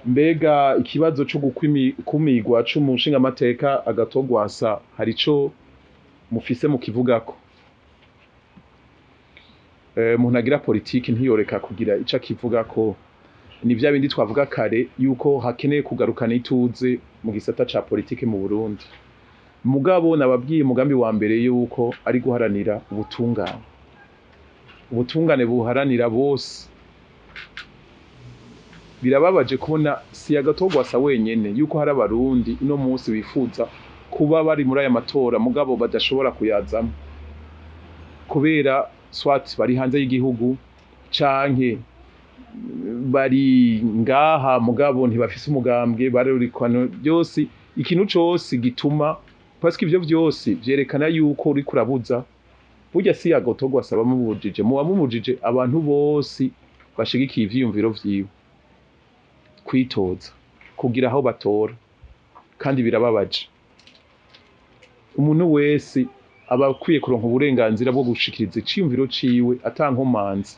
Mbega ikibazo co gukumigwa c'umushingamateka Agathon Rwasa hari ico mufise mukivugako? Umuntu agira politiki ntiyoreka kugira ico akivugako. Ni vya bindi twavuga kare yuko hakeneye kugarukana ituze mu gisata ca politiki mu Burundi. Mugabo nababwiye umugambi wa mbere yuko ari guharanira ubutungane, ubutungane buharanira bose. Birababaje kubona si Agathon Rwasa wenyene, yuko hari Abarundi uno munsi bifuza kuba bari muri aya matora mugabo badashobora kuyazamwo kubera soit bari hanze y'igihugu canke bari ngaha mugabo ntibafise umugambwe barurikwana. Byose, ikintu cose gituma, parce que ivyo vyose vyerekana yuko uriko urabuza. Burya si Agathon Rwasa bamubujije, muba mubujije abantu bose bashigikiye ivyiyumviro vyiwe kwitoza, kugira aho batora. Kandi birababaje, umuntu wese aba akwiye kuronka uburenganzira bwo gushikiriza iciyumviro ciwe ata nkomanzi.